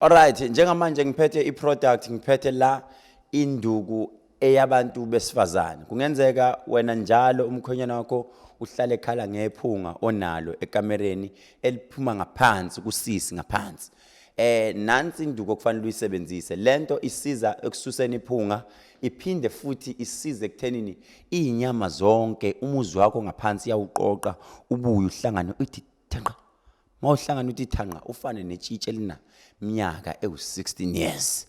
Alright, njengamanje ngiphethe i-product, ngiphethe la induku eyabantu besifazane. Kungenzeka wena njalo umkhwenyana wakho uhlale ekhala ngephunga onalo ekamereni eliphuma ngaphansi kusisi ngaphansi. Nansi induku okufanele uyisebenzise. Lento isiza ekususeni iphunga, iphinde futhi isize ekuthenini izinyama zonke umuzi wakho ngaphansi iyawuqoqa ubuye uhlangane uthi thanqa. Mawuhlangana uthi thanqa ufane netshitshi elina minyaka ewu-16 years.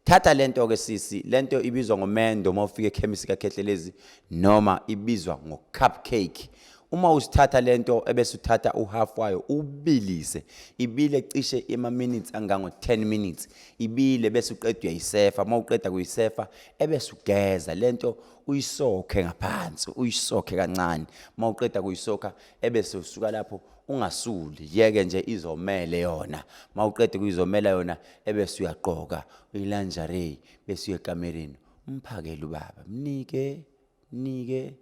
Thatha lento ke sisi, lento ibizwa ngomendo uma ufika ekhemisi kaKhehlelezi noma ibizwa ngo-cupcake. Uma usithatha lento ebese uthatha uhalf wayo ubilise, ibile cishe ima minutes angango 10 minutes, ibile bese uqeda uyayisefa. Uma uqeda kuyisefa ebese ugeza lento uyisokhe ngaphansi, uyisokhe kancane. Uma uqeda kuyisokha ebese usuka lapho ungasuli, yeke nje izomele yona. Mawuqeda kuyizomela yona ebese uyagqoka ilingerie bese uya ekamereni umphakele ubaba, mnike nike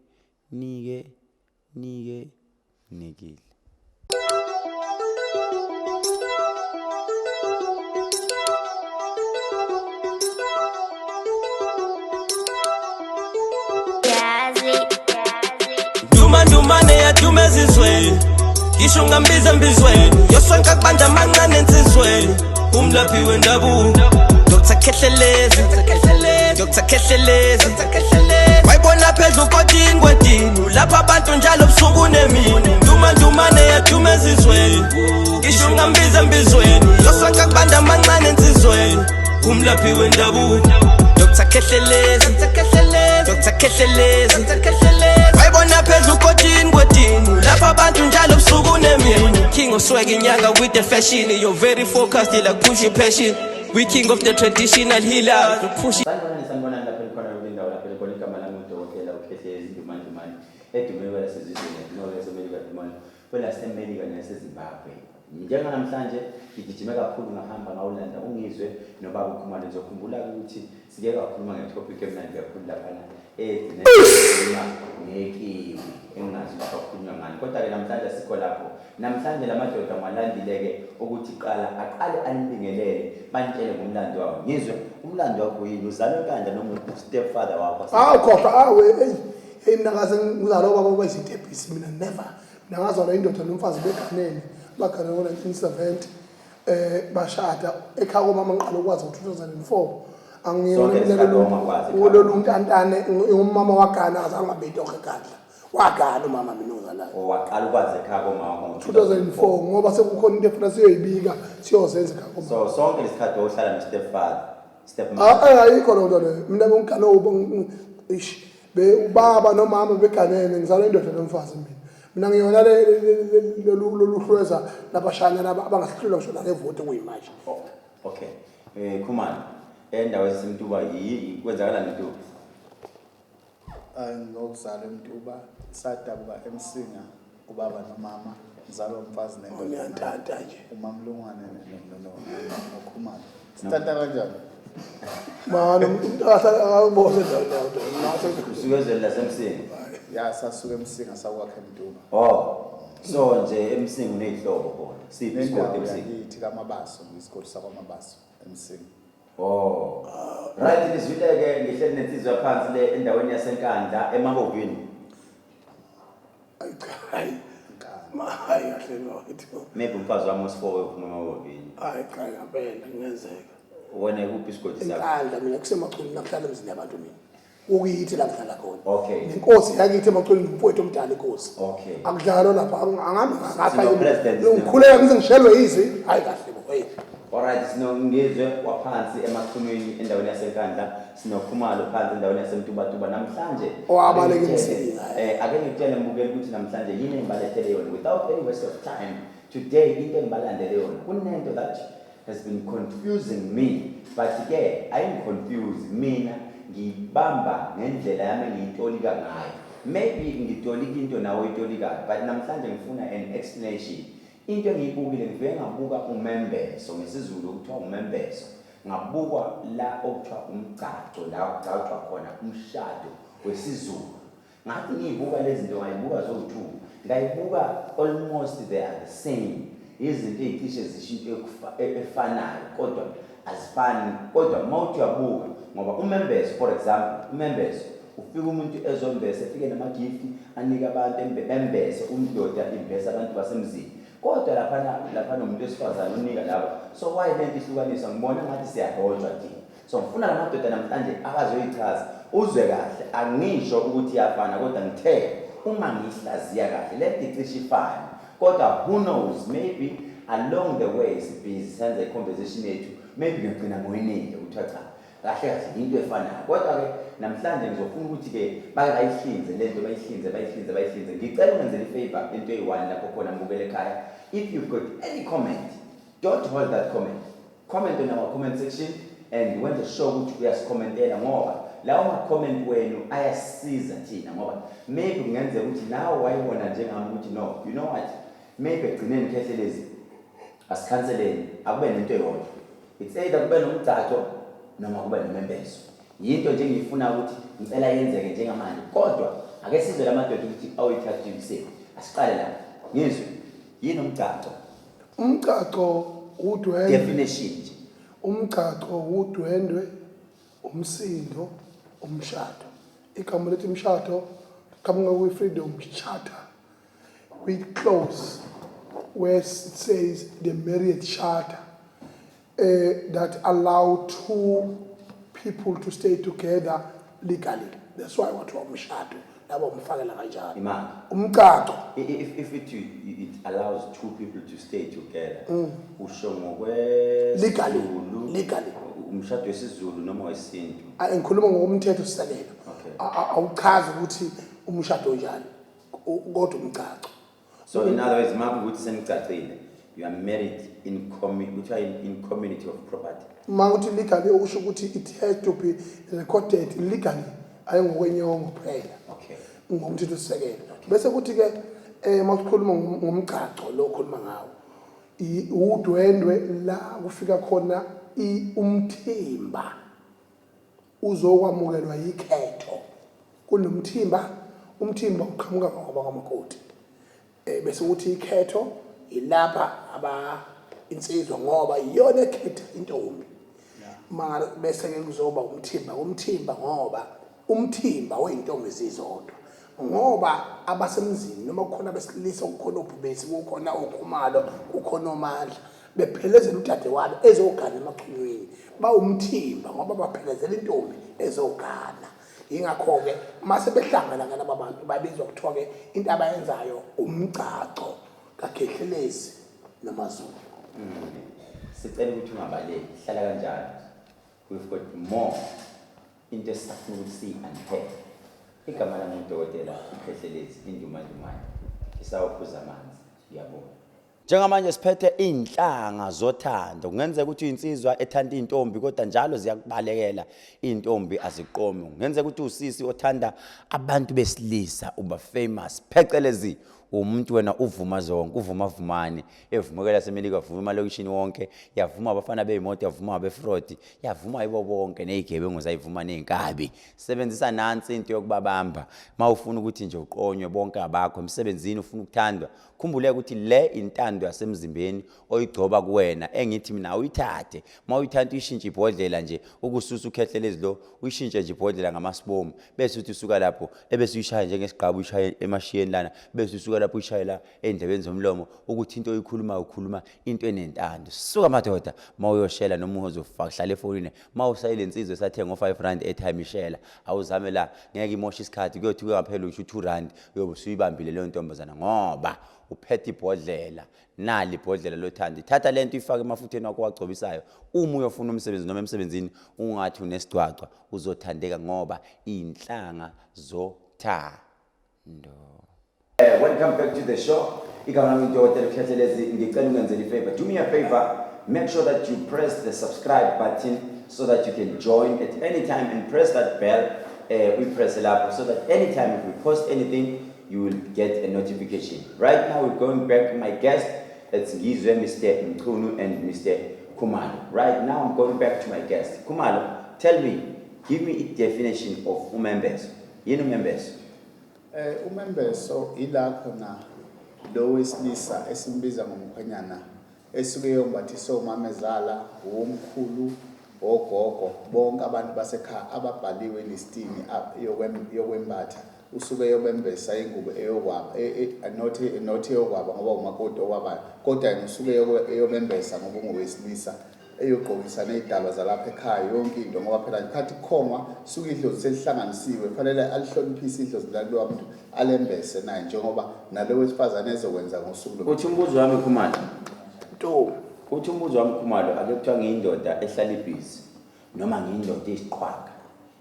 nike nike nikile. Ndumandumane yaduma ezizweni, ngisho ungambiza embizweni, yosonka kubanda amancane ensizweni, umlaphi wendabuko Dr Khehlelezi, Dr Khehlelezi, wayibona phezu kotini kwedini, lapha abantu njalo busuku nemini. Ndumandumane yaduma ezizweni, ngisho ungambiza embizweni, yosonka kubanda amancane ensizweni, umlaphi wendabuko Dr Khehlelezi, Dr Khehlelezi, wayibona phezu kotini kwedini, lapha abantu njalo busuku nemini. King of swag inyanga with the fashion, you're very focused like pushing passion, we king of the traditional healer, push. Sanibonani, sanibonani lapho nikhona yonke indawo lapho nikhona. Igama lami udokotela uKhehlelezi Ndumandumane, edume kwelasezizweni, edume kwelaseMelika, Dumane kwelaseMelika naseZimbabwe. Njenganamhlanje ngigijime kakhulu ngahamba ngawulanda ungizwe nobaba uKhumalo. Ngizokhumbula ukuthi sike kakhuluma ngetopic emnandi kakhulu laphana egcine ikhuluma ngekiwi engingazi ukuthi kwakhulunywa ngani, kodwa-ke namhlanje asikho lapho. Namhlanje la madoda ngiwalandile-ke ukuthi qala aqale anibingelele, banitshele ngomlando wawo. Ngizwe umlando wakho yini, uzalwe eNkandla noma u-step father wakho? Awu khohlwa, awu hey hey, mina ngase ngizalwa ubaba kwezitebhisi mina never. Mina ngazalwa indoda nomfazi beganene, bagana ngo-1970 bashada ekhaya komama. Ngiqala ukwazi ngo-2004. Angiyona Sonke mina lesikhathi wawungakwazi ekhaya. lolu ntantane umama wagana, azange ngabe itoho eGadla, wagana umama mina ongizalayo. Waqala ukwazi ekhaya komama wakho ngo-2004 ngoba sekukhona into efuna siyoyibika, siyozenza ekhaya komama. So sonke lesikhathi wawuhlala no-step father, step mother? Ah, ayikho loo nto leyo. Mina ngigane ish be ubaba nomama beganene, ngizalwa indoda nomfazi mina. Mina ngiyona lolu hlweza labashanyana laba abangasihlula ngisho nangevoti kuyimanje. Okay. Khumalo, endawo esemtuba yi kwenzakalani eMtuba? Hayi, ngokuzalwa eMtuba, sadabuka eMsinga ubaba nomama, ngizalwa umfazi nendoda. Niyantanta nje. Umamlungwane noKhumalo. Sitanta kanjani? Mani umuntu ahlala akabone ndawo ndawo. Usuke ezweni laseMsinga? Ya, sasuka eMsinga sakwakha eMtuba. Oh. So nje eMsinga uney'hlobo khona. Siphi isigodi Nendawo eMsinga? yakithi kaMabaso, isigodi sakwaMabaso eMsinga. Oh. Right, nizwile-ke ngihleli nensizwa phansi le endaweni yaseNkandla emahovini. Hayi cha, hayi. Hayi kahle bakwethu. Maybe umfazi wami wesi-4 uphuma emahovini. Hayi cha, ngempela kungenzeka. Wena kuphi isigodi sakho? Enkandla mina kusemachunu, nakuhlala emzini yabantu mina. Kukithi la ngihlala khona. Nenkosi yakithi emachunu, umfowethu omdala inkosi. Akudlalwa lapha, angahambi ngapha. Sino-president, Ngikhuleka ngize ngishelwe izwi. Hayi kahle bo. Hey. Alright, sino Ngizwe waphansi emaChunwini endaweni yaseNkandla, sinoKhumalo phansi endaweni yaseMtubatuba. Namhlanje Owabaleka ake ngikutshele, eMsinga. Ake ngikutshele mbukeli ukuthi namhlanje yini engibalethele yona without any waste of time. Today into engibalandele yona kunento that has been confusing me, but ke ayingiconfuse mina, ngiyibamba ngendlela yami engiyitolika ngayo. Maybe ngitolika into nawe oyitolikayo, but namhlanje ngifuna an explanation. Into engiyibukile, ngifike ngabuka umembeso, ngesiZulu okuthiwa umembeso, ngabukwa la okuthiwa umgcagco, la kugcagcwa khona umshado wesiZulu. Ngathi ngiyibuka lezi zinto, ngayibuka zowu-two, ngayibuka almost they are the same. Izinto ey'cishe zisho into efanayo kodwa azifani. Kodwa uma uthi uyabuka, ngoba umembeso, for example, umembeso ufika umuntu ezombese, efike namagifti anike abantu, embese umdoda, imbese abantu basemzini. Kodwa laphana umuntu wesifazane unika laba. So why lento ihlukaniswa? Ngibona ngathi siyarojwa thina. So ngifuna la madoda namhlanje akazoyichaza, uzwe kahle. Angisho ukuthi iyafana, kodwa ngithe uma ngiyihlaziya kahle le nto icishe ifane. Kodwa who knows, maybe along the way sibhizi senza i-conversation yethu, maybe ngiyogcina ngoyinile kuthiwa cha, kahle kahle into efanayo. Kodwa-ke namhlanje ngizofuna ukuthi-ke bake bayihlinze le nto, bayihlinze, bayihlinze, bayihlinze. Ngicela ungenzele i-favor, into eyi-one lapho khona mbukele ekhaya. If you've got any comment, don't hold that comment, comment on our comment section and wenze sure ukuthi uyasikhomentela, ngoba lawo ma-comment wenu ayasisiza thina, ngoba maybe kungenzeka ukuthi nawe wayibona njengami ukuthi no, you know what, maybe ekugcineni, Khehlelezi, asikhanseleni, akube nento eyodwa. It's either kube nomgcagco noma kube nomembeso. Yinto nje engiyifuna ukuthi ngicela yenzeke njengamanje. Kodwa ake sizwe la madoda ukuthi awuyithatha. Asiqale la, ngizwe, yini umgcagco? Umgcagco udwendwe. Definition nje. Umgcagco udwendwe, umsindo, umshado. Igama lethi umshado liqhamuka kwi-Freedom Charter, kwi-clause where it says the marriage charter that allow two people to stay together legally. That's why kwathiwa umshado labo umfakela kanjalo. Imali. Umgcagco. If it allows two people to stay together, usho Legally. ngokwesiZulu? Legally. Umshado wesiZulu noma wesintu? Ah, ngikhuluma ngokomthetho sisekelo. Awuchazi ukuthi umshado onjani, kodwa umgcagco. So in other words, makuwukuthi senicacile, you are married in kuthiwa in community of property. Uma uthi legally, okusho ukuthi it has to be recorded legally, ayingokwenyongo kuphela. Ngomthetho sisekelo. Bese kuthi ke uma sikhuluma ngomgcagco lo okhuluma ngawo, udwendwe la kufika khona umthimba uzokwamukelwa yikhetho. Kunomthimba, umthimba uqhamuka ngoba kwamakoti. Bese kuthi ikhetho ilapha aba insizwa, ngoba iyona ekhetha intombi. Mara bese ke kuzoba umthimba, umthimba ngoba umthimba weyintombi zizodwa, ngoba abasemzini noma kukhona abesilisa, kukhona obhubesi, kukhona okhumalo, kukhona omandla, bephelezela udade wabo ezogana emachunyweni, bawumthimba ngoba baphelezela intombi ezogana. Yingakho-ke mase behlangana ke laba bantu babizwa kuthiwa-ke into abayenzayo umgcagco kaKhehlelezi noMaZulu. Sicela ukuthi ungabaleki, hlala kanjalo. We've got more into esisafuna ukuthi siyi-unpack. Igama lami udokotela uKhehlelezi Indumandumane. Ngisawaphuza amanzi, ngiyabonga. Njengamanje siphethe iy'nhlanga zothando. Kungenzeka ukuthi uyinsizwa ethanda iy'ntombi, kodwa njalo ziyakubalekela, iy'ntombi aziqomi. Kungenzeka ukuthi usisi othanda abantu besilisa, uba famous, phecelezi umuntu wena uvuma zonke, uvuma vumani, evumekela semelika, vuma emalokishini wonke, yavuma abafana bey'moto, yavuma abefrodi, yavuma yibo bonke, ney'gebengu zayivuma, ney'nkabi. Sebenzisa nansi into yokubabamba uma ufuna ukuthi nje uqonywe bonke abakho emsebenzini, ufuna ukuthandwa. Khumbuleka ukuthi le intando yasemzimbeni oyigcoba kuwena, engithi mina uyithathe, uma uyithatha uyishintshe ibhodlela nje, ukususa ukhehlelezi lo, uyishintshe nje ibhodlela ngamasibomu, bese uthi usuka lapho ebese uyishaya njengesigqabo, uyishaye emashiyeni lana, bese usuka lapho uyishaye la ey'ndlebeni zomlomo, ukuthi into oyikhulumayo ukhuluma into enentando. Suka madoda, uma uyoshela noma uzofaka hlala efonini, uma usayile insizwa esathenga ngo-R5 airtime, ishela, awuzame la, ngeke imoshe isikhathi. Kuyothi kungaphela usho u-R2, uyobe usuyibambile leyo ntombazana, ngoba uphethe ibhodlela. Nali ibhodlela lothando. Ithatha lento, uyifake emafutheni wakho wagcobisayo uma uyofuna umsebenzi noma emsebenzini, ungathi unesigcwagcwa, uzothandeka ngoba iy'nhlanga zothando. Welcome back to the show. Igama lami udokotela Khehlelezi. Ngicela ungenzele i-favor. Do me a favor. Make sure that you press the subscribe button so that you can join at any time and press that bell. We press it up so that anytime if we post anything, you will get a notification. Right now we're going back to my guest. It's Ngizwe, Mr. Mchunu and Mr. Khumalo. Right now I'm going back to my guest. Khumalo, tell me, give me a definition of umembeso. Yini umembeso? Umembeso ila khona Lo wesilisa esimbiza ngomkhwenyana esuke eyombathiswa umamezala, womkhulu, ogogo, bonke abantu basekhaya ababhaliwe elistini yokwembatha, usuke eyobembesa ingubo eyokwaba, not not eyokwaba ngoba umakoti owabayo, kodwa yena usuke eyobembesa ngoba ungowesilisa, eyogqokisa nezidalwa zalapha ekhaya yonke into, ngoba phela ngesikhathi kukhongwa suke idlozi selihlanganisiwe, kufanele alihloniphise idlozi lalowa muntu, alembese naye njengoba nalo wesifazane ezokwenza ngosuku lo. Uthi umbuzo wami, Khumalo. Ntombi. Uthi umbuzo wami, Khumalo, ake kuthiwa ngiyindoda ehlala ibhizi noma ngiyindoda eyisiqhwaga,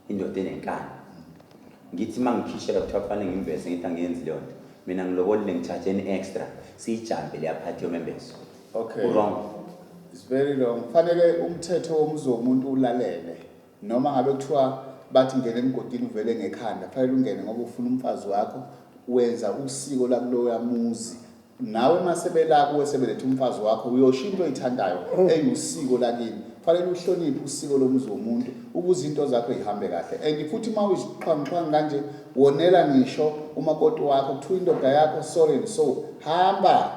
indoda enenkani. Ngithi uma ngikhishela kuthiwa kufanele ngimbese, ngithi angiyenzi leyo nto. Mina ngilobolile, ngi-charge extra, siyijampe leya part yomembeso. Okay. Wrong? It's very wrong. Fanele umthetho womuzi womuntu ulalele. Noma ngabe kuthiwa bathi ngena emgodini uvele ngekhanda, fanele ungene ngoba ufuna umfazi wakho, wenza usiko lakuloya muzi. Nawe mase bela kuwe sebeletha umfazi wakho, uyosho into oyithandayo eyusiko lakini. Fanele uhloniphe usiko lomuzi womuntu ukuze into zakho zihambe kahle. And futhi uma uyisiqhwangiqhwangi kanje, wonela ngisho umakoti wakho, kuthiwa indoda yakho sorry and so, hamba.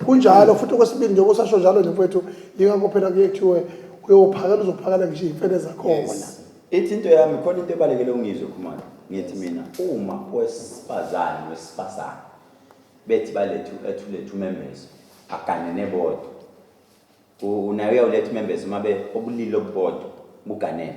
Kunjalo futhi. Okwesibili, njengoba usasho njalo nje mfowethu, yingakho phela kuye kuthiwe uyophakela, uzophakela ngisho iy'mfene zakhona. Yes. Ithi into yami khona, into ebalekele ungizwe, Khumalo. Ngithi mina uma owesifazane wesifazane bethi balethu ethulethu umembeso, aganene bodwa. Unaye uyawuletha umembeso uma be obulili obubodwa buganene.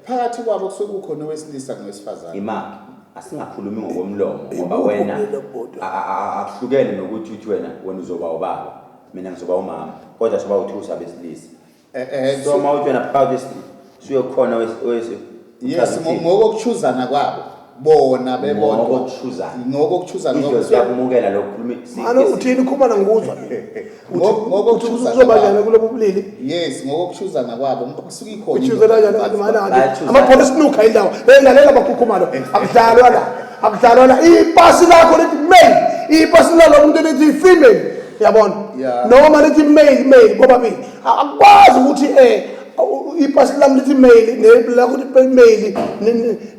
Phakathi kwabo kusuke kukhona owesilisa nowesifazane. Imaphi? Asingakhulumi ngokomlomo ngoba Ibuphi wena ubulili obubodwa? Akuhlukene nokuthi uthi wena uzoba ubaba, mina ngizoba umama, kodwa soba uthusa besilisa. So uma uthi wena phakathi suye khona Yes, ngokokuchuzana kwabo bona bebodwa. Ngokokuchuzana. Ngokokuchuzana. Idlozi liyakumukela lokho khuluma. Mane uthini, Khumalo? Ngikuzwa mina. Ngokokuchuzana Uzoba kwabo. njani kulobu bulili? Yes, ngokokuchuzana kwabo kusuke ikhona. Uchuzela njani mane? Bayachuzana. Amapholisa inukha indawo. Hey, lalela bakhukhumalo, akudlalwa la, akudlalwa la. Ipasi lakho lithi male, ipasi lalo muntu lithi female, yabona? Yeah. Noma lithi male, male bobabili. Akukwazi ukuthi ipasi lami lithi male nelakho lithi male,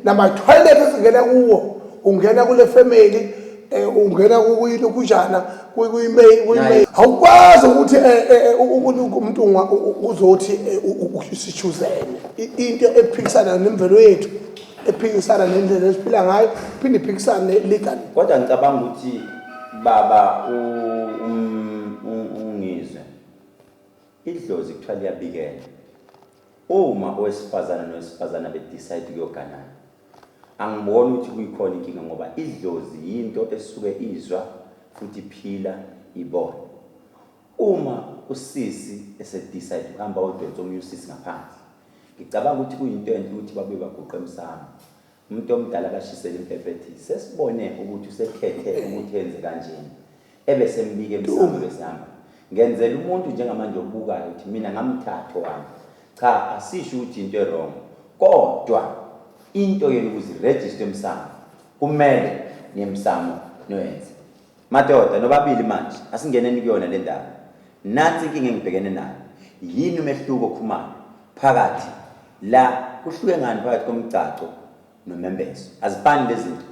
nama-toilet esingena kuwo, ungena kule family, ungena kuyilokujana kuyi-male, kuyi-male. Awukwazi ukuthi umuntu uzothi sichuzene into ephikisana nemvelo yethu, ephikisana nendlela esiphila ngayo, phinde iphikisane legally. Kodwa ngicabanga ukuthi baba ungizwe, idlozi kuthiwa liyabikela uma owesifazane nowesifazane be-decide ukuyoganana. Angiboni ukuthi kuyikhona inkinga, ngoba idlozi yinto esuke izwa futhi iphila ibona. Uma usisi ese-decide ukuhamba odonsa omunye usisi ngaphandle, ngicabanga ukuthi kuyinto enhle ukuthi babuye baguqe emsamo, umuntu omdala abashisele impepho, ethi sesibone ukuthi usekhethe ukuthi enze kanjena, ebese mbike emsamo, besihamba. Ngenzela umuntu njengamanje obukayo ukuthi mina ngamthatha wami. Cha, asisho ukuthi into e-wrong, kodwa into yenu ukuzi-register emsamo, kumele niyemsamo niyoyenza. Madoda nobabili, manje asingeneni kuyona le ndaba. Nansi inkinga engibhekene nayo. Yini umehluko, Khumalo, phakathi la, kuhluke ngani phakathi komgcagco nomembeso? Azifani lezi zinto,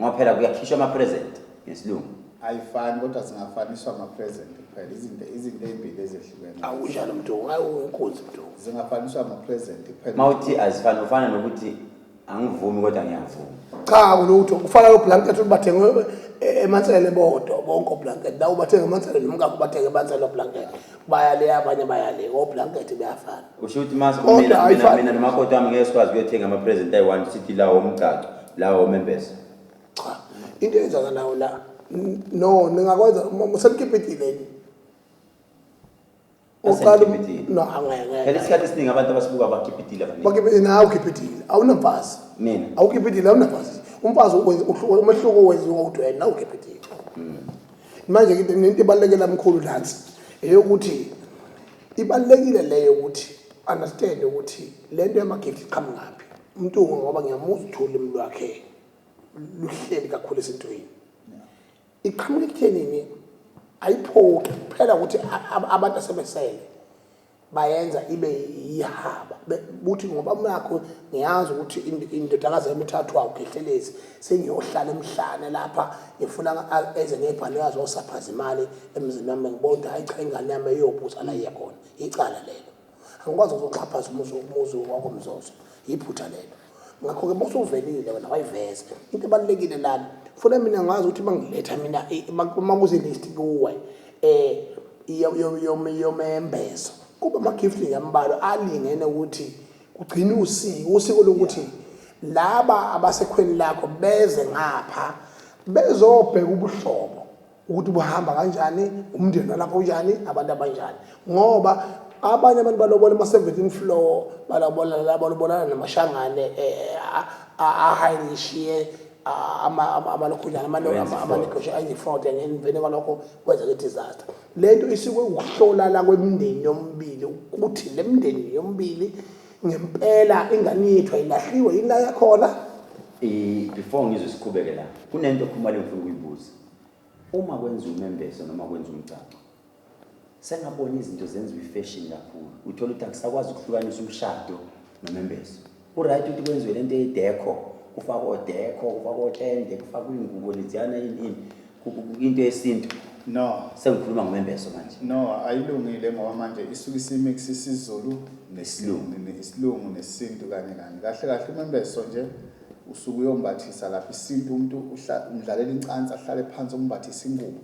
ngoba phela kuyakhishwa ama-present ngesilungu. Ayifani, kodwa zingafaniswa ama-present kuphela, izinto ey'mbili ezehlukene. Awunjalo mntu, hayi, inkunzi mntu. Zingafaniswa ama-present kuphela. Uma uthi azifani, ufana nokuthi angivumi kodwa ngiyavuma. Cha, lutho, kufana no-blanket ukuthi bathengwe emansele bodwa bonke o-blanket la, ubathenga emansele nomkakho, bathenga emansele o-blanket, baya le, abanye baya le, o-blanket bayafana. Usho ukuthi mas Kodwa mina ayifani. mina nomakoti wami ngeke sikwazi ukuyothenga ama-present ayi-one, sithi lawo umgcagco, lawo umembeso? Cha, into eyenzakalayo la, no, ningakwenza senikipitile yini? Uqala Asenikipitile. No, angeke. Phela isikhathi esiningi abantu abasibuka bakipitile abaningi. Bakipitile, nawe ukipitile, awunamfazi. Mina? Awukipitile, awunamfazi. Umfazi umehluko wenziwa ukuthi wena ukipitile. Manje ke nento ibalulekile mkhulu nansi, eyokuthi ibalulekile leyo ukuthi understand ukuthi lento yama-gift iqhamukaphi. Umuntu, ngoba ngiyamuzwa uthula ulimi lwakhe luhleli kakhulu esintwini, iqhamuka ekuthenini ayiphoqi kuphela ukuthi abantu asebesele. Bayenza ibe yihaba. Buthi ngoba nakho ngiyazi ukuthi indodakazi yami ithathwa uKhehlelezi, sengiyohlala emhlane lapha, ngifuna eze ngebhanoyi azosaphaza imali emzini wami, ngibona ukuthi hayi cha, ingane yami iyobusa la iya khona. Icala lelo. Angikwazi ukuzoxhaphaza umuzi wakwaMzozo, yiphutha lelo. Ngakho-ke uma usuvelile wena wayiveza into ebalulekile lana, funa mina ngazi ukuthi uma ngiletha mina uma kuze list kuwe yomembeso, kuba ama-gift nje ambalwa alingene ukuthi kugcine usiko, usiko lokuthi laba abasekhweni lakho beze ngapha bezobheka ubuhlobo ukuthi buhamba kanjani, umndeni walapho unjani, abantu abanjani. Ngoba abanye abantu balobola ema-17 floor, balobola balobolana namashangane ahayirishiye amalokhunjana ama-negotiation and emveni kwalokho kwenzeka i-disaster. Le nto isuke ukuhlolana kwemindeni yomibili ukuthi le mindeni yomibili ngempela ingane yethu ayilahliwe yini la yakhona. Before ngizwe siqhubeke la, kunento Khumalo engifuna ukuyibuza. Uma kwenziwa umembeso noma kwenziwa umgcagco, sengabona izinto zenziwa i-fashion kakhulu, uthola ukuthi akusakwazi ukuhlukanisa umshado nomembeso. Ku-right ukuthi kwenziwe lento eyi-decor, kufakwe o-decor, kufakwe otende, kufakwe iy'ngubo leziyana, ini ini, into yesintu. No. Sengikhuluma ngomembeso manje. No, ayilungile ngoba manje isuke isimix isiZulu nesilungu, isilungu nesintu kanye kanye. Kahle kahle umembeso nje usuke uyombathisa lapha isintu, umuntu umdlalela incansi, ahlale phansi, umbathisa ingubo,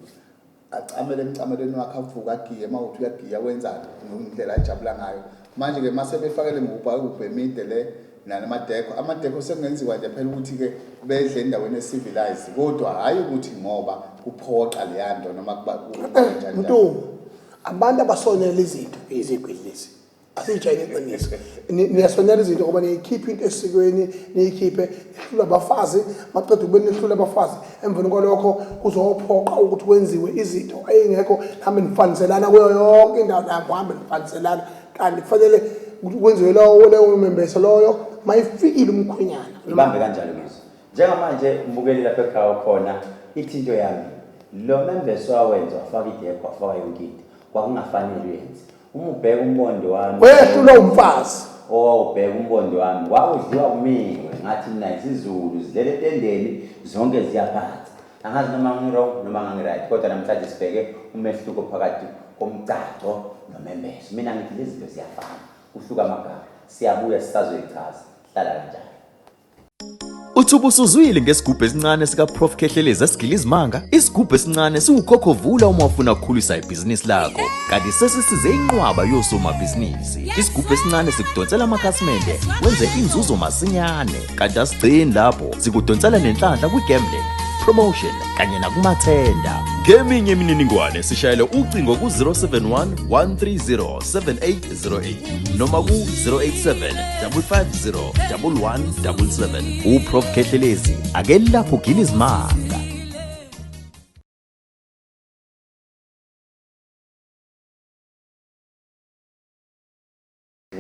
acamele emcamelweni wakhe, avuke agiye, uma uthi uyagiya wenzani ngendlela ajabula ngayo. Manje-ke mase befakele ngubha emide le nanamadekho, amadekho sekungenziwa nje phela ukuthi-ke bedle endaweni e-civilized, kodwa hhayi ukuthi ngoba kuphoqa leya nto noma kuba kanjani. Mntu, abantu abasonela izinto izigwili lezi, asiyijayele iqiniso. Niyasonela izinto ngoba niyikhiphe into esikweni, niyikhiphe nihlula abafazi, maqeda ukube nihlula abafazi, emveni kwalokho kuzophoqa ukuthi kwenziwe izinto ey'ngekho, nihambe nifaniselana kuyo yonke indawo, nihambe nifaniselana, kanti kufanele kwenziwe lowo leyo membeso loyo mayifikile umkhwenyana. Ibambe kanjalo ngizwe. Njengamanje umbukeli lapha ekhaya khona, ithi into yami, lo membeso wawenza wafaka i-decor, wafaka yonke into, kwakungafanele uyenze. Uma ubheka umbondo wami, wehlulwa umfazi. Owawubheka umbondo wami wawudliwa kumiwe, ngathi mina isiZulu zilele etendeni zonke ziyaphatha. Angazi noma ngi-wrong noma ngangi-right, kodwa namhlanje sibheke umehluko phakathi komgcagco nomembeso. Mina ngithi lezi zinto ziyafana, kuhluka amagama. Siyabuya sisazoyichaza. Hlala kanjalo. Uthi ubusuzwile ngesigubhu esincane sika-Prof Khehlelezi esigila izimanga? Isigubhu esincane siwukhokhovula uma ufuna ukukhulisa ibhizinisi lakho, kanti sesisize inqwaba yosomabhizinisi. Isigubhu esincane sikudonsela amakhasimende, wenze inzuzo masinyane, kanti asigcini lapho, sikudonsela nenhlanhla kwi-gambling, promotion kanye nakumathenda. Ngeminye imininingwane sishayele ucingo ku-071 130 7808 noma ku-087 550 1177. UProf Khehlelezi akelapho ugila izimanga.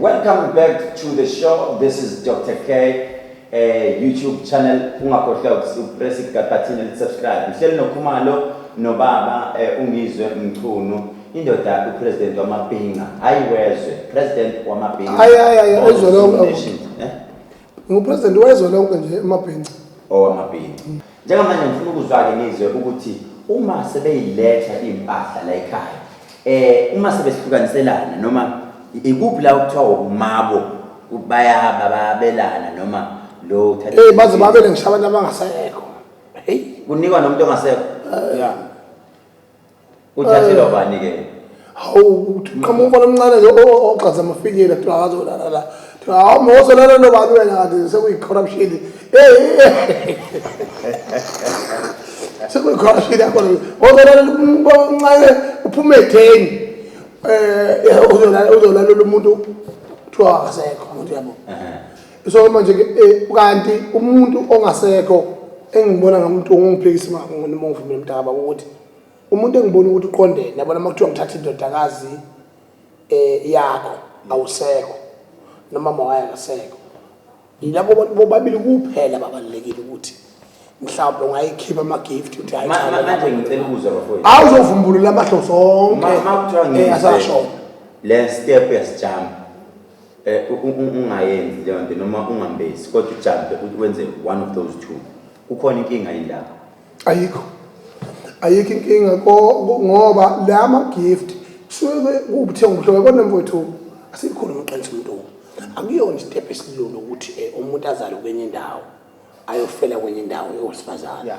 Welcome back to the show. This is Dr. K, YouTube channel. Ungakhohlwa uku-press ibutton elithi subscribe. Ngihleli noKhumalo nobaba uNgizwe Mchunu, indoda u-president wamabhinca. Hayi wezwe, president wamabhinca. Hayi, hayi, hayi, ezwe lonke. Nation, eh? Ngu-president wezwe lonke nje emabhinca. Owamabhinca. Njengamanje ngifuna ukuzwa-ke ngizwe ukuthi uma sebeyiletha iy'mpahla la ekhaya, uma sebehlukaniselana noma ikuphi la okuthiwa umabo bayaba bayabelana noma lo uthatha Baze babele ngisho abantu abangasekho. Hey, kunikwa nomuntu ongasekho. Yeah. Uthathelwa bani ke? Hawu, uthi qhamuka umfana omncane nje ogxaza amafikile, kuthiwa akazolala la. Kuthiwa hawu, mawuzolala nobani wena, kanti sekuyi-corruption. Hey, sekuyi-corruption yakhona. Wozolala umfana omncane uphume etheni. Uzolalela umuntu kuthiwa akasekho, umuntu yabo. So manje ke kanti umuntu ongasekho engibona ngomuntu ongiphikisa noma ngivumela umntaka ukuthi umuntu engibona ukuthi uqondene, yabona uma kuthiwa ngithatha indodakazi yakho awusekho noma mawaya akasekho, yilabo bantu bobabili kuphela babalulekile ukuthi mhlawumbe ungayikhipha ama-gift uthi hayi cha, Manje ngicela ukuzwa bafowethu. Awuzovumbulula amahlo zonke. Ma kuthiwa ngizwe. Asashona. Le step uyasijamba ungayenzi leyo nto noma ungambesi, kodwa ujampe wenze one of those two. Kukhona inkinga yini lapho? Ayikho, ayikho inkinga ngoba la ma-gift kusuke kuwubuthenga ubuhlobo. Kodwa mfowethu, asikhulume iqiniso, umuntu akuyona isitebhu esilula ukuthi umuntu azalwe kwenye indawo ayofela kwenye indawo yowesifazane.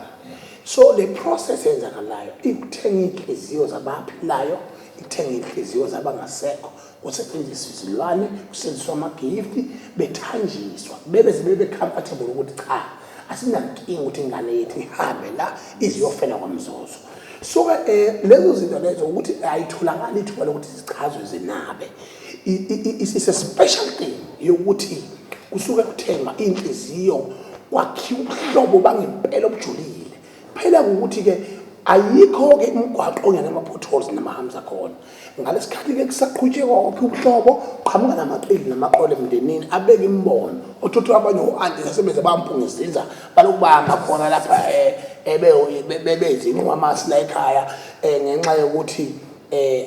So le process eyenzakalayo ikuthenga iy'nhliziyo zabaphilayo, ithenga iy'nhliziyo zabangasekho, kusetshenziswa izilwane, kusetshenziswa amagifti, bethanjiswa bebe bebe comfortable ukuthi cha, asinankinga ukuthi ingane yethu ihambe la iziyofela kwamzozo. So-ke lezo zinto lezo ukuthi ayitholakali ithuba lokuthi zichazwe zinabe. It's a special thing yokuthi kusuke kuthengwa inhliziyo, kwakhiwa ubuhlobo bangempela obujulile. Phela ukuthi-ke ayikho-ke imigwaqo ongenama-potholes nama-humps akhona. Ngalesikhathi-ke kusaqhutshekwa kwakhiwa ubuhlobo, qhamuka namaqili namaqolo emndenini abeke imibono othotho abanye o-anti sasebenze bampungeziza balokhu bahamba khona lapha bezinquma amasi la ekhaya ngenxa yokuthi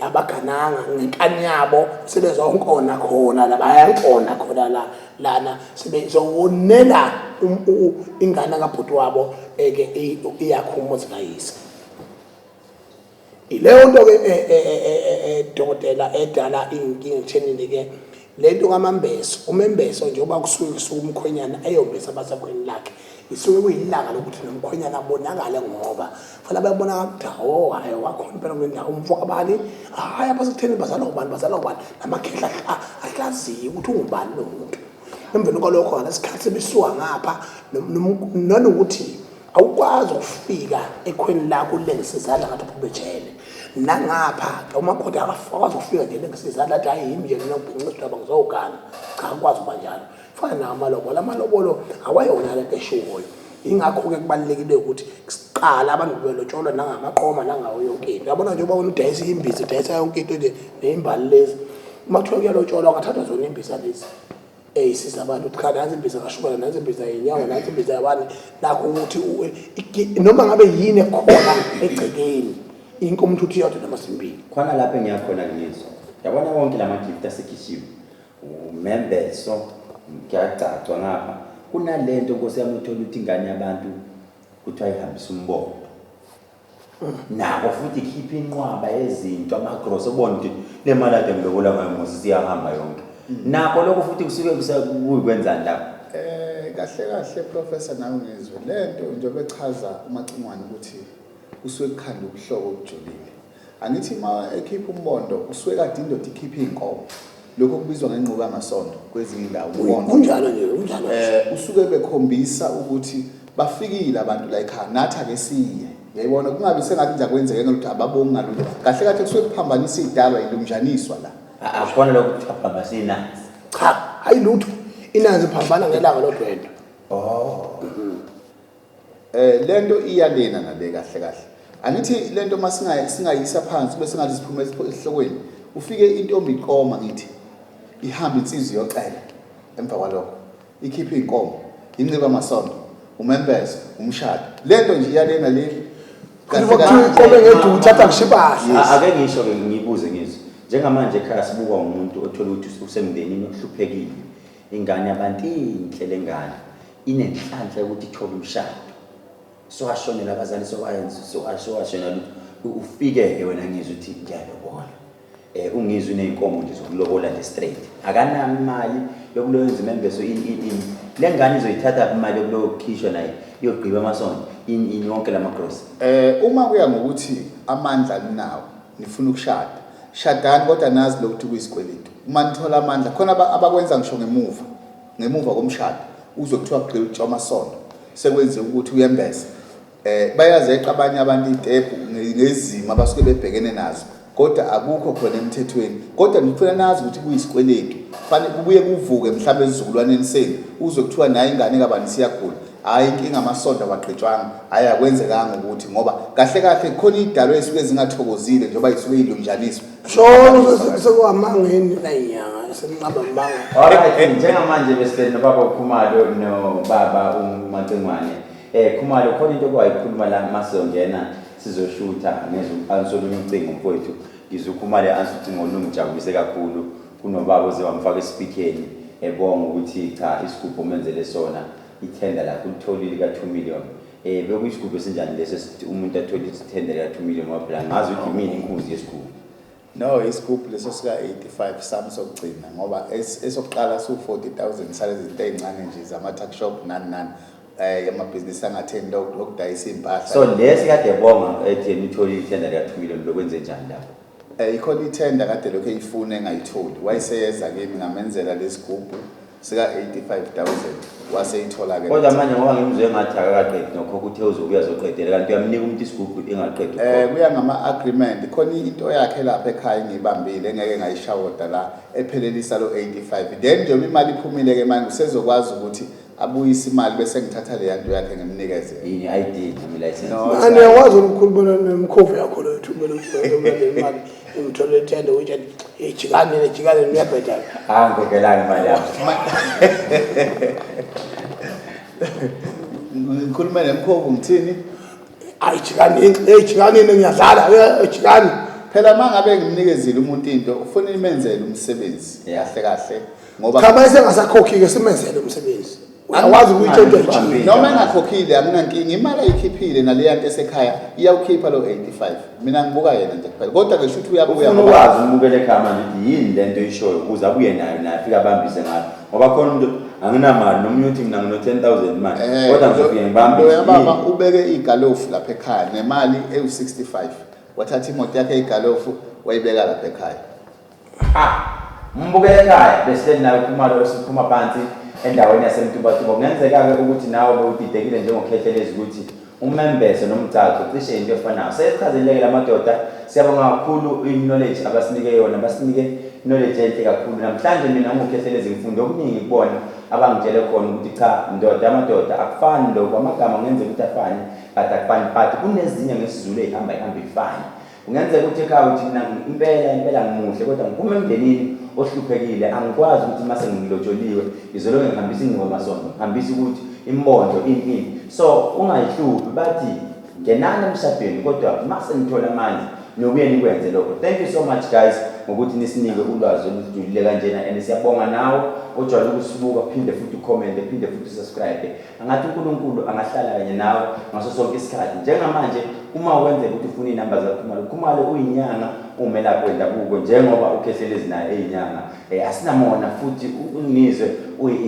abagananga ngenkani yabo, sebezonkona khona la, bayankona khona la lana, sebezowonela ingane kabhuti wabo eke iyakha umuzi kayise. Ileyo nto ke dokotela edala inkinga ekuthenini ke lento kamambeso, umembeso njengoba kusuke kusuka umkhwenyana eyombesa abasekhweni lakhe, isuke kuyilanga lokuthi nomkhwenyana abonakale, ngoba fanele bayabonakala ukuthi hawo, hayi, wakhona impela kule ndawo umfo kabani, hhayi, abasekutheni bazalwa ubani, bazalwa ubani, namakhehla ahlaziye ukuthi ungubani lo muntu. Emveni kwalokho ngalesikhathi sebesuka ngapha, nanokuthi awukwazi ukufika ekhweni lakho ulengise izandla ngathi uphuma ejele. Nangapha umakoti akakwazi ukufika nje elengise izandla athi hayi, yimi nje mina ngibhinca isidwaba ngizowugana. Cha, akukwazi ukuba njalo. Fana nawo amalobolo, amalobolo awayona lento eshiwoyo. Yingakho-ke kubalulekile ukuthi siqala abantu belotsholwa nangamaqoma nangawo yonke into. Yabona nje uba wena udayisa imbiza, udayisa yonke into nje ney'mbali lezi, uma kuthiwa kuyalotsholwa kungathathwa zona iy'mbiza lezi eyisiza abantu ukuthi cha, nansi imbiza kashukela, nansi imbiza yenyawo, nansi imbiza yabani. Nakho ukuthi noma ngabe yini ekhona egcekeni, inkomo uthi iyodwa noma zimbili. Khona lapho engiyakhona ngizwa, yabona wonke la magift asekhishiwe, umembeso kuyacacwa ngapha, kunalento nkosi yami uthola ukuthi ingane yabantu kuthiwa ihambisa umbondo nako futhi ikhipha inqwaba yezinto, amagrosa, ubone ukuthi le mali ade ngilobola ngayo mos siyahamba yonke. Nakho lokho futhi kusuke kuyikwenzani lapho? Kahle kahle professor, nawe ngizwe lento njengoba echaza uMacingwane ukuthi kusuke kukhanda ubuhlobo obujulile. Angithi uma ekhipha umbondo usuke kade indoda ikhipha iy'nkomo, lokho kubizwa ngenqubo yamasondo kwezinye indawo, umbondo. Kunjalo nje, kunjalo nje. Usuke bekhombisa ukuthi bafikile abantu la ekhaya, nathi ake siye. Uyayibona, kungabi sengathi nje akwenzeke ngalutho, ababongi ngalutho. Kahle kahle kusuke kuphambanisa iy'dalwa, ilunjaniswa la. Akukhona lokho kuthiwa phambanisa inanzi. Cha, hayi lutho, inanzi iphambana ngelanga lodwendwe. Lento iyalena nale kahle kahle. Angithi lento masingayi singayisa phansi bese ngathi siphume esihlokweni. Ufike intombi iqoma, ngithi ihamba insizwa iyocela, emva kwalokho ikhiphe inkomo, inxiba amasondo, umembeso, umshado. Lento nje iyalena le. Kahle kuthiwa iqome ngeduku uthatha ngisho impahla. Ake ngisho-ke, ngibuze ngizwe, njengamanje ekhaya sibukwa umuntu othola ukuthi usemndenini ohluphekile, ingane yabantu inhle, le ngane inenhlanhla yokuthi ithole umshado, sowashonela abazali, sowayenza sowashonela lutho, ufike-ke wena ngizwe ukuthi ngiyalobola, ungizwe uney'nkomo nje zokulobola nje straight, akanayo imali yokuloyenza imembeso, ini ini ini. Le ngane izoyithatha imali yokulokhishwa naye iyogqiba amasonto, ini ini, wonke lama grosa? Uma kuya ngokuthi amandla ninawo, nifuna ukushada, shadani, kodwa nazi lokuthi kuyisikweletu. Uma nithola amandla khona abakwenza ngisho ngemuva komshado, uzwe kuthiwa kugqitshwa amasondo, sekwenziwe ukuthi uyembese. Bayazeqa abanye abantu iy'tebhu ngezimo abasuke bebhekene nazo, kodwa akukho khona emthethweni. Kodwa ngifuna nazi ukuthi kuyisikweletu, fanele kubuye kuvuke mhlawumbe esizukulwaneni senu, uzwe kuthiwa naye ingane kabani siyagula, hhayi inkinga amasonto awagqitshwanga, hhayi akwenzekanga ukuthi, ngoba kahle kahle khona iy'dalwa ey'suke zingathokozile njengoba y'suke y'lunjaniswa. Shono sekuhamangeni la inyanga senqaba mbanga. Alright, njengamanje besihleli nobaba uKhumalo nobaba uMacingwane. Khumalo, khona into okwayikhuluma la masizongena sizoshutha ngezwe uqanisa olunye ucingo mfowethu. Ngizwe uKhumalo e-answer ucingo olungijabulise kakhulu. Kunobaba oze wamfaka esipikeni ebonga ukuthi cha, isigubhu omenzele sona, ithenda lakhe ulitholile ka-2 million. Bekuyisigubhu esinjani leso esithi umuntu athole ithenda lika-2 million? Ngoba phela ngazi ukuthi imini inkunzi yesigubhu. No, isigubhu leso sika-85 sami sokugcina, ngoba esokuqala su-40,000 salezi zinto ey'ncane nje zama-tuck shop nani nani, amabhizinisi angatheni lokudayisa iy'mpahla. So lesi kade ebonga ethi yena utholile ithenda lika-2 million, bekwenze njani lapho? Ikhona ithenda kade lokhu eyifuna engayitholi, wayeseyeza kimi, ngamenzela lesigubhu sika-85,000, waseyithola-ke. Kodwa manje ngoba ngimzwe ngathi akakaqedi nokho, kuthe uzobuya azoqedela, kanti uyamnika umuntu isigubhu engaqedi? Kuya ngama-agreement. Khona into yakhe lapha ekhaya engiyibambile engeke ngayishawoda la ephelelisa lo 85, then njengoba imali iphumile-ke manje usezokwazi ukuthi abuyise imali bese ngithatha leya nto yakhe ngimnikeze. Yini, i-ID noma i-license? No. Manje uyakwazi ukukhuluma nemkhovu yakho leyo thumela ukuthi imali imthole ithende, uyitshele ijikane jikane, uyabheda. Angikhokhelanga imali yami. Ngikhulume nemkhovu ngithini? Ayijikani, ejikani, ngiyadlala, ejikani. Phela uma ngabe ngimnikezile umuntu into, ufuna imenzele umsebenzi kahle kahle, ngoba Cha, mase engasakhokhi-ke simenzele umsebenzi, uyakwazi ukuyitshela into ejikile. Noma engakhokhile anginankinga, imali ayikhiphile naleya nto esekhaya iyawukhipha lo 85. Mina ngibuka yena nje kuphela, kodwa-ke shuthi uyabuya. Ufuna ukwazi umbukele ekhaya manje ukuthi yini le nto oyishoyo ukuze abuye nayo, naye afike abambise ngayo, ngoba khona umuntu anginamali, nomunye uthi mina ngino-10,000 manje, kodwa ngizofike ngibambise. Loya baba ubeke igalofu lapha ekhaya nemali ewu-65, wathatha imoto yakhe igalofu wayibeka lapha ekhaya. Ah, mbukele ekhaya, besihleli naye uKhumalo esiphuma phansi endaweni yaseMtubatuba. Kungenzeka-ke ukuthi nawe bewudidekile njengoKhehlelezi ukuthi umembeso nomgcagco cishe into efanayo. Sesichazeleke la madoda, siyabonga kakhulu i-knowledge abasinike yona, basinike knowledge enhle kakhulu. Namhlanje mina nginguKhehlelezi ngifunde okuningi kubona abangitshele khona ukuthi cha ndoda, amadoda akufani lokhu, amagama kungenzeka ukuthi afane but akufani, but kunezinye ngesiZulu ey'hamba ihamba ifane. Kungenzeka ukuthi ekhaya uthi mina impela impela ngimuhle, kodwa ngiphuma emndenini ohluphekile, angikwazi ukuthi mase ngilotsholiwe ngizoloke ngihambisa ingqomasonto, ngihambisa ukuthi imbondlo ini ini. So ungayihluphi, bathi ngenani emshadweni, kodwa mase nithola amandla nokuye nikwenze lokho. Thank you so much guys ngokuthi nisinike ulwazi olujulile kanjena, and siyabonga nawe ojwayele ukusibuka, phinde futhi ucommente, phinde futhi usubscribe. Angathi uNkulunkulu angahlala kanye nawe ngaso sonke isikhathi. Njengamanje uma wenzeka ukuthi ufuna iy'namba zikaKhumalo, Khumalo uyinyanga, umelaphi wendabuko, njengoba uKhehlelezi naye eyinyanga. Asinamona futhi uNgizwe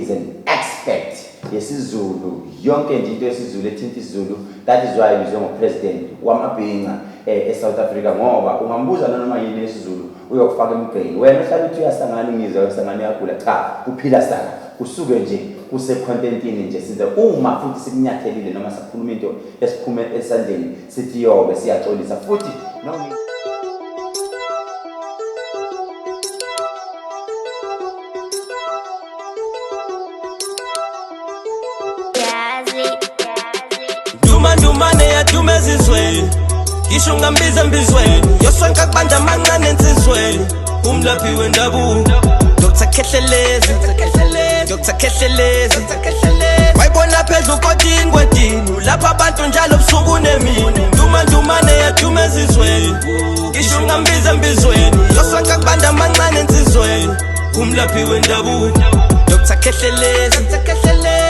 is an expert yesiZulu, yonke nje into yesiZulu ethinta isiZulu. That is why ebizwe ngo-president wamabhinca e-South Africa, ngoba ungambuza nanoma yini yesiZulu uyokufaka emgqeni. Wena uhlala uthi uyasangana uNgizwe, uyasangana, uyagula, cha, uphila saka kusuke nje kusekhontentini nje. Size uma futhi sikunyathelile noma sakhuluma into esiphume esandleni, sithi yobe siyaxolisa futhi noma Duma ndumane yaduma ezizweni, ngisho ungambiza embizweni yosonke kubanda amancane ensizweni, umlaphi wendabuko Dr Khehlelezi, Dr Khehlelezi, wayibona phezu kodini kwedini lapha abantu njalo busuku nemini. Duma ndumane yaduma ezizweni, ngisho ungambiza embizweni yosonke kubanda amancane ensizweni, umlaphi wendabuko Dr Khehlelezi,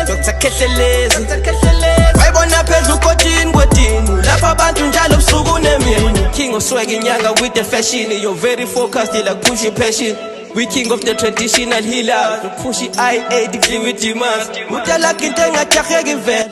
Dr Khehlelezi, wayibona phezu kodini kwedini lapha abantu njalo busuku nemini. King of swag, inyanga with the fashion, you're very focused like push passion. We king of the traditional healers, push i-8 with demons, utalakha into engajaheki vele.